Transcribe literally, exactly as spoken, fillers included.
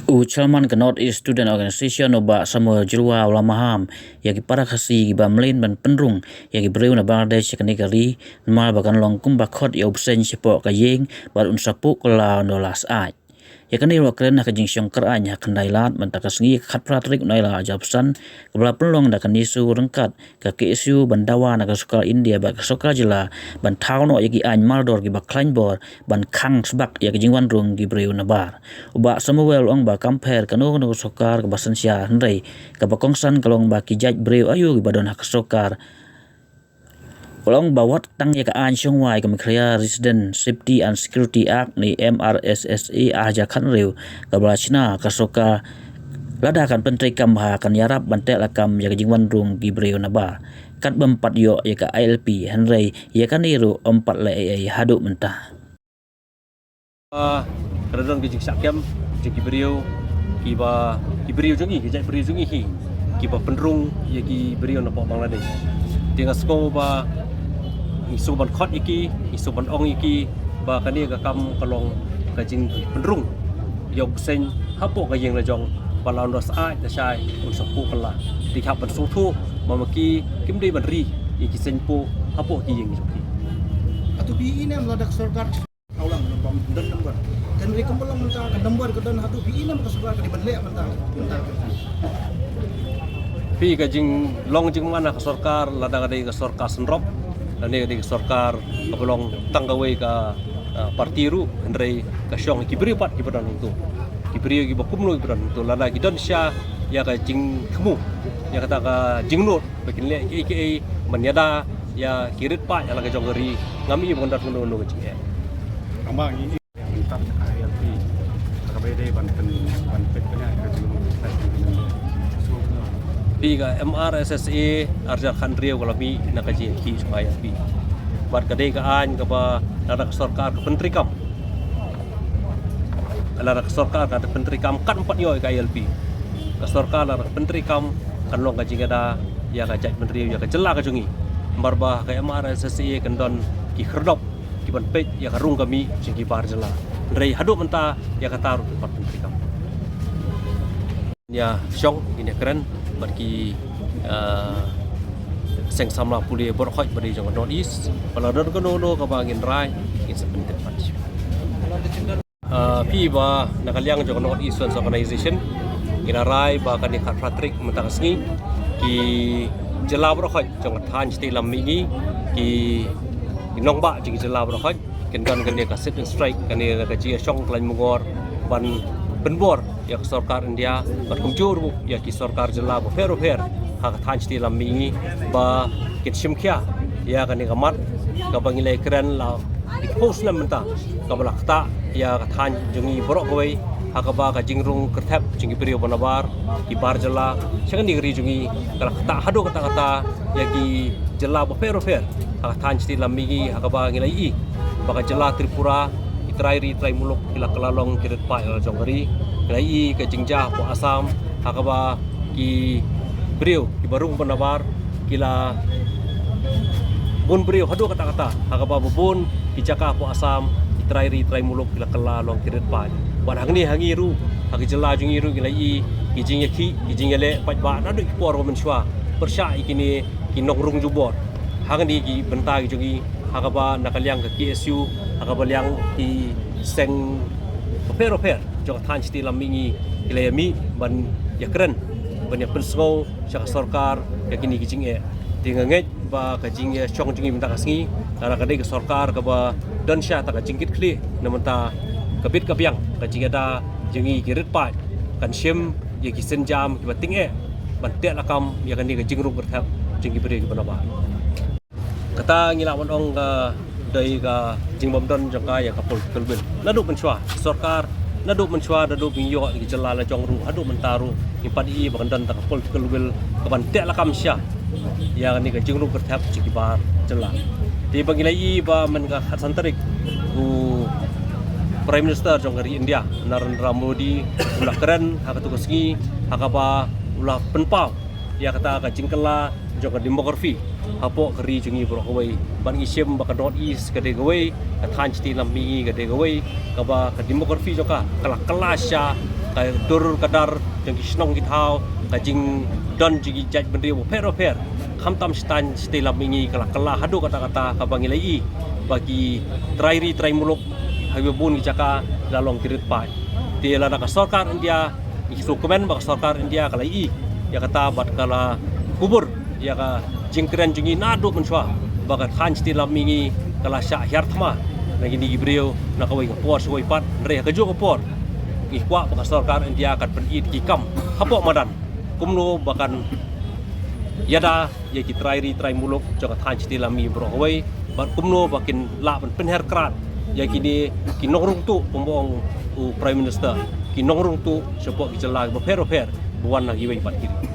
U Chairman ka North East Student Organisation, u Bah Samuel Jyrwa, u la maham ïa ki para Khasi kiba mlien ban pynrung ïa ki briew na Bangladesh ïa kane ka ri, namar ba kan long kumba khot ïa u bseiñ shapoh ka ïing bad un sa puh kylla ynda u la syaid. Ïa kane ruh la kren ha ka jingshong kyraiñ ha Khyndailad mynta ka sngi, ka khatphra tarik u Nailar arhajar arphew san, kaba la pynlong da ka NESO ryngkat ka K S U ban dawa na ka sorkar India bad ka sorkar jylla ban thaw noh ïa ki aiñ mardor kiba khlaiñ bor ban khang sbak ïa ka jingwanrung ki briew nabar. U Bah Samuel u ong ba kam pher kano kano ka sorkar kaba synshar, hynrei kaba kongsan ka long ba ki jait briew aïu kiba don ha ka sorkar. U la ong ba wat tang ïa ka aiñ shongwai ka Meghalaya Resident Safety and Security Act ne M R S S A arhajar khathynriew kaba la shna ka sorkar, lada kan pyntreikam bha kan ïarap ban teh lakam ïa ka jingwanrung ki briew nabar katba ym pat ïoh ïa ka I L P, hynrei ïa kane ruh ym pat leh ei ei haduh mynta. Ah, ka la don ka jingshah kem jong ki briew, kiba, ki briew jong ngi, ki jait briew jong ngi hi, kiba pynrung ïa ki briew napoh Bangladesh. Te nga sngew ba ngi shu ban khot ïa ki, ngi shu ban ong ïa ki ba kane ka kam ka long ka jingpynrung ïa u bseiñ hapoh ka ïing la jong, ba la un da syaid da shai un sa puh kylla. Te hap ban sngewthuh ba ma ki kim dei ban ri ïa ki seiñ puh hapoh ki ïing jong ki. Atu bi inem lada ka sorkar Aw lang, nang bam, don number. Kan ri kumba long mynta ka number ka don haduh bi inem ka sorkar ka dei ban leh mynta, mynta. Phi, ka jinglong jingman ka sorkar, lada ka dei ka sorkar synrop, lane ka dei ka sorkar kaba long tang kawei ka, ah, parti ruh, hynrei ka shong ki briew pat kiba don hangto. Ki briew kiba kumno kiba don hangto, lada ki don sha ïa ka jingthmu, ïa kata ka jingnud ba kin leh kiei kiei ban ïada ïa ki rit paid ha la ka jong ka ri, ngam i ba kan don kano kano ka jingeh. Tangba ngi i ban tap ïa ka I L P, kaba dei ban pyn, ban peit bniah ïa ka jingmut. Phi, ka M R S S A arhajar khathynriew ka la mih na ka jingïakhih jong ka I L P. Bad ka dei ka aiñ kaba lada ka sorkar ka pyntreikam, lada ka sorkar ka pyntreikam kan ym pat ïoh ïa ka I L P. Ka sorkar lada ka pyntreikam kan long ka jingïada ïa ka jaitbynriew, ïa ka jylla ka jong ngi. Namar ba ka M R S S A kan don ki khyrdop ki ban peit ïa ka rung ka mih jong ki bar jylla. Hynrei haduh mynta ïa kata ruh kim pat pyntreikam. Ïa shong, ngin ïa kren bad ki, ah, seng samla pule baroh khoit ba dei jong ka North East. Ba lada don kano kano kaba ngin rai, ngin sa pyntip pat. Ah, phi, ba na ka liang jong ka North East Students Organization, ngi la rai ba kane ka khatphra tarik mynta ka sngi, ki jylla baroh khoit jong ka thaiñ shatei lam mihngi, ki, ki nongbah jong ki jylla baroh khoit kin don kane ka sit-in strike, kane ka jingïashong khlaiñ mungor ban pynbor ïa ka sorkar India bad kumjuh ruh ïa ki sorkar jylla bapher bapher ha ka thaiñ shatei lam mihngi ba kin shim khia ïa kane ka mat kaba ngi la ïakren la ki phew snem mynta, kaba la ktah ïa ka thaiñ jong ngi baroh kawei ha kaba ka jingrung kyrthep jong ki briew ba nabar, ki bar jylla sha kane ka ri jong ngi ka la ktah haduh katta katta ïa ki jylla bapher bapher ha ka thaiñ shatei lam mihngi, ha kaba ngi la ïohi ba ka jylla Tripura, ki trai ri trai muluk ki la kylla long ki rit paid la jong ka ri. Ngi la ïohi ka jingjia hapoh Assam ha kaba ki briew kiba rung ba nabar ki la bun briew haduh katta katta, ha kaba ba bun ki jaka hapoh Assam ki trai ri trai muluk ki la kylla long ki rit paid. Bad hangne ha ngi ruh, ha ki jylla jong ngi ruh ngi la ïohi ki jingïakhih, ki jingïaleh paidbah naduh ki por ba mynshuwa pyrshah ïa kine ki nongrung jubor. Hangne ki bynta ki jong ngi, ha kaba na ka liang ka K S U, ha kaba liang ki seng bapher bapher jong ka thaiñ shatei lam mihngi ki la ïa mih ban ïakren, ban ïa pynsngew sha ka sorkar ïa kine ki jingeh. Te nga ngeit ba ka jingïashong jong ngi mynta ka sngi, lada ka dei ka sorkar kaba don sha kata ka jingkitkhlieh na bynta ka bit ka biang ka jingïada jong ngi ki rit paid, kan shim ïa ki sienjam kiba tyngeh ban teh lakam ïa kane ka jingrung kyrthep jong ki briew kiba nabar. Kata ngi lah ban ong ka dei ka jingbymdon jong ka ïa ka political will. Naduh mynshuwa sorkar, naduh mynshuwa, naduh ba ngi ïoh ïa ki jylla la jong ruh, haduh mynta ruh ngim pat ïohi ba kan don kata ka political will kaban teh lakam sha ïa kane ka jingrung kyrthep jong ki bar jylla. Te ba ngi la ïohi ba mynta ka khatsan tarik, u Prime Minister jong ka ri India, Narendra Modi, u la kren ha katu ka sngi ha kaba u la pynpaw ïa kata ka jingkylla jong ka demography hapoh ka ri jong ngi baroh kawei. Bad ngi shim ba ka North East ka dei kawei, ka thaiñ shatei lam mihngi ka dei kawei kaba ka demography jong ka ka la kylla sha Dur ka dar jong ki shnong ki thaw, ka jingdon jong ki jaitbynriew bapher bapher, khamtam sha thaiñ shatei lam mihngi ka la kylla haduh katta katta, kaba ngi la ïohi ba ki trai ri trai muluk ha kiba bun ki jaka la long ki rit paid. Te lada ka sorkar India, ngi sngewkmen ba ka sorkar India ka la ïohi ïa kata bad ka la kubur ïa ka jingkren jong ngi naduh mynshuwa ba ka thaiñ shatei lam mihngi ka la shah hiar thma na kine ki briew na kawei ka por sha kawei pat, hynrei ha kajuh ka por ngi kwah ba ka sorkar India kan pynïaid ki kam hapoh madan kumno ba kan ïada ïa ki trai ri trai muluk jong ka thaiñ shatei lam mihngi baroh kawei, bad kumno ba kin lah ban pynher krad ïa kine ki nongrung tuh, kumba ong u Prime Minister, ki nongrung tuh shapoh ki jylla bapher bapher ba wan na kiwei pat ki ri.